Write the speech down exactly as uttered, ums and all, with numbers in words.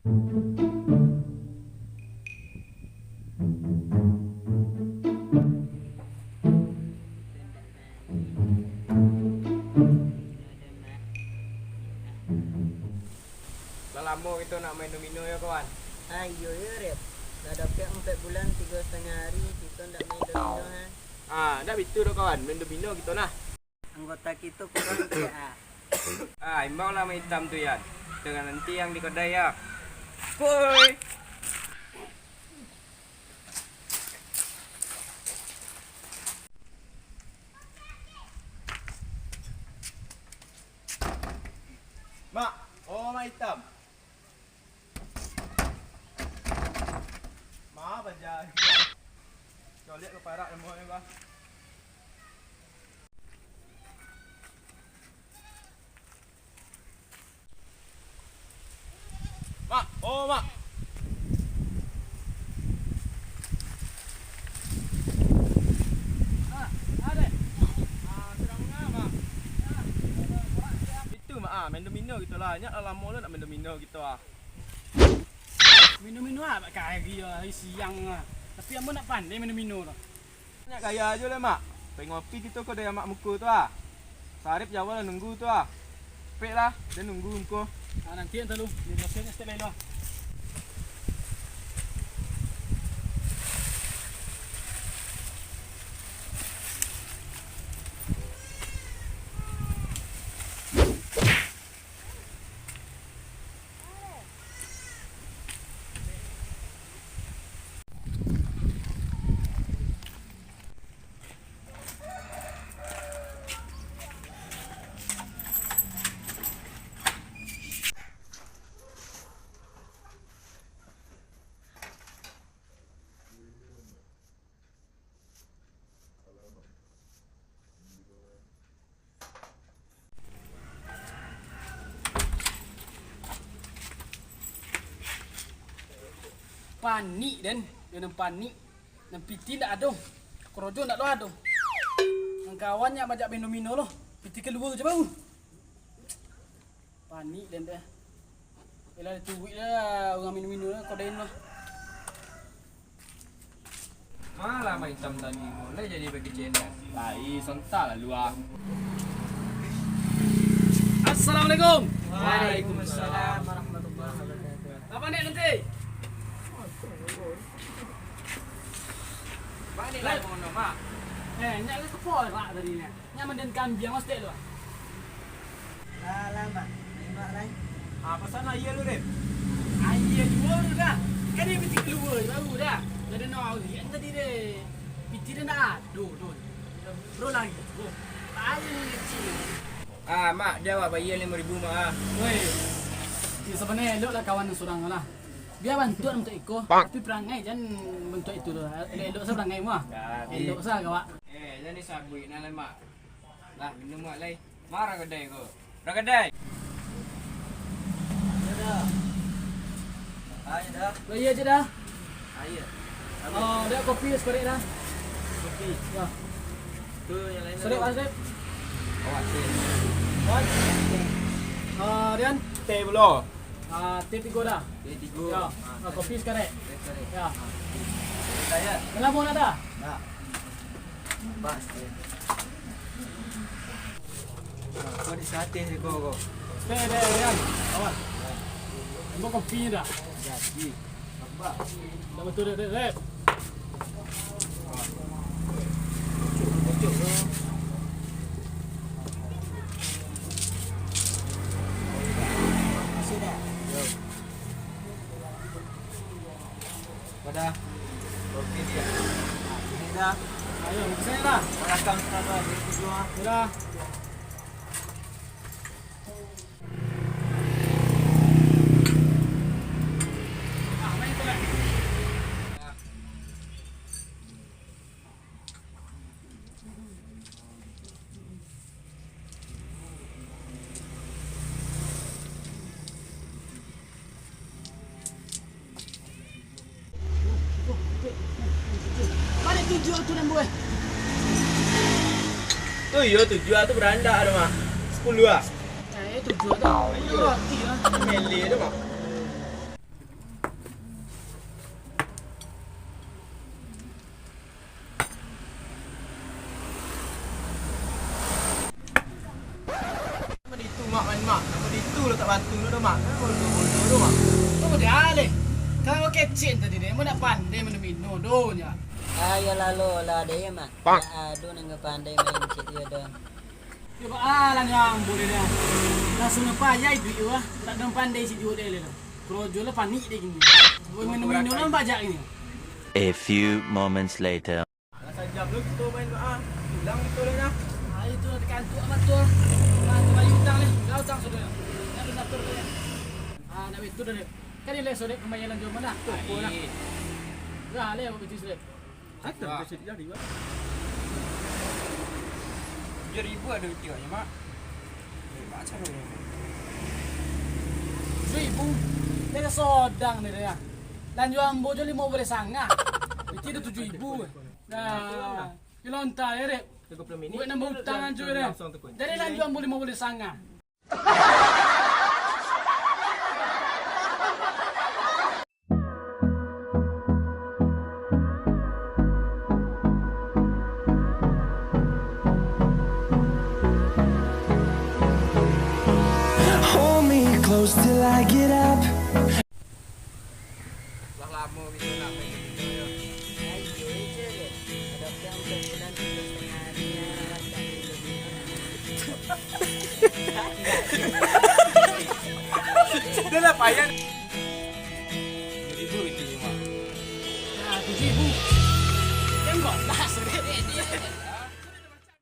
Lah lamo kito nak main domino yo, kawan? Ah, iyo yo, Rep. Lah dapek ampek bulan tigo satangah ari kito ndak main domino, ha. Ah, ndak bitu doh, kawan. Main domino kito nah. Anggota kito kurang tu, ah. Ah, imbau lah Mak Itam tu, Yan. Kito nanti yang di kedai, ya. Woi. Mak, oh, Mak Itam. Maaf aja. Colek ke parak namo e, bah. Mak, oh, Mak. Ah, ah, deh. Ah, sadang manga, Mak? Itu, Mak, ah, main domino gitu lah. Nyak lah lamo lo nak main domino gitu ah. Mino-mino ah, bak kari ah, hari siang ah. Tapi ambo nak pandai mino-mino tu. Nyak gaya ajo lah, Mak. Pai ngopi kito ko dari amak muko tu ah. Sarip jawa lah nunggu tu ah. Pek lah, den nunggu ngko. Ah, nanti yang telu. Ni bosen estek lelo ah. Panik den, den panik. Nan piti ndak ado, korojo ndak lo ado. Nan kawan nyo majak main domino lo, piti kalua jo baru. Panik den tu. Elah, tubuik lah urang mino-mino lah, kodain lah. Malah Mak Itam tadi, mulai jadi bakicen dah. Lai, sontak lah luah. Assalamualaikum. Waalaikumsalam warahmatullahi wabarakatuh. Apa ni nanti? Balik lah, Mak. Eh, nyak ke kepo, Pak, tadi ni. Nyaman den kambiang mas dek lu ah. Lah, lah, Mak. Nembak lai. Ah, pasan aia lu, Rep? Aia juo lu dah. Kan dia piti kalua baru dah. Lah den noriak tadi deh. Piti dia ndak ado, doh. Bro lagi, bro. Aia ni kecil. Ah, Mak, dia awak bayar lima ribu, Mak, ah. Woi. Ya, sabananyo elok lah kawan surang lah. Bia bantuak bantuak iko, tapi parangai jan bantuak itu tu. Elok-elok sa parangai mu ah. Jadi. Elok sa kawak. Eh, jan disabuik nah lai, Mak. Lah, minum, Mak, lai. Ma urang kadai ko? Urang kadai. Iyo dah. Aia dah. Bayia aja dah. Aia. Oh, dah kopi sakarek dah. Kopi. Yo. Tu yang lain. Sakarek, sakarek. Awak teh. Wan. Ah, Rian. Teh pulo. Ah, teh tigo dah. Teh tigo. Yo. Ah, kopi sakarek. Teh sakarek. Yo. Ah, kopi. Saya. Kenapa nak dah? Nak. Pas, teh. Nah, kau di sateh je kau, kau. Teh, teh, Rian. Awas. Ambo kopi dah. Jadi. Nampak? Dah betul, dek, dek, dek. Kocok, kocok, bro. Masih dah? Yo. Pada. Oke, dia. Nah, ini dah. Ayo, saya dah. Belakang sana, di ujung, ah. Sudah. Mana tujuh tu, Lembu, eh? Tu iyo, tujuh tu berandak tu, mah. Sepuluh ah. Eh, tujuh tu. Iyo. Roti lah. Mele tu, mah. Itu lo tak bantu lo doh, Mak. Kan bodoh-bodoh tu, Mak. Oh, dah leh. Kalau kecek tadi deh, mau nak pandai mano-mano doh nya. Ayo lalo lah deh, Mak. Pak. Tak ado nan pandai main cek dia doh. Yo, Pak, ah, lah nyambung deh dah. Langsung ngepayah duit tu ah. Tak ada pandai si juo deh lah. Kerojo lah panik deh kini. Boy mano-mano lah bajak kini. A few moments later. Lah sajam lo kito main, ah. Pulang kito lah, nah. Ah, itu lah takantuak amat tu. Ah, tu bayi utang ni. Lah utang sudah. Nak atur tu. Ah, nak itu dah deh. Kan dia lah sodek pembayaran juo mana? Tu, ah, lah. Dah leh, buat bisnis deh. Ada bisnis jadi, Bang. Tujuah ribu ado pitih agaknyo, Mak. Eh, macam mana? Tujuah ribu? Dia sodang ni dia. Lanjut ambo jo limo baleh sangah. Pitih tu tujuah ribu. Nah, ilonta ya, Rek. Tiga puluh minit. Buat nambah utang aja, Rek. Jadi lanjut ambo limo baleh sangah. Hold me close till I get up. Lah lamo gitu nak main gitu yo. Ayo, aja deh. Ada yang sebulan tiga setengah hari ya, rawat kami dulu. Dah lah, payah.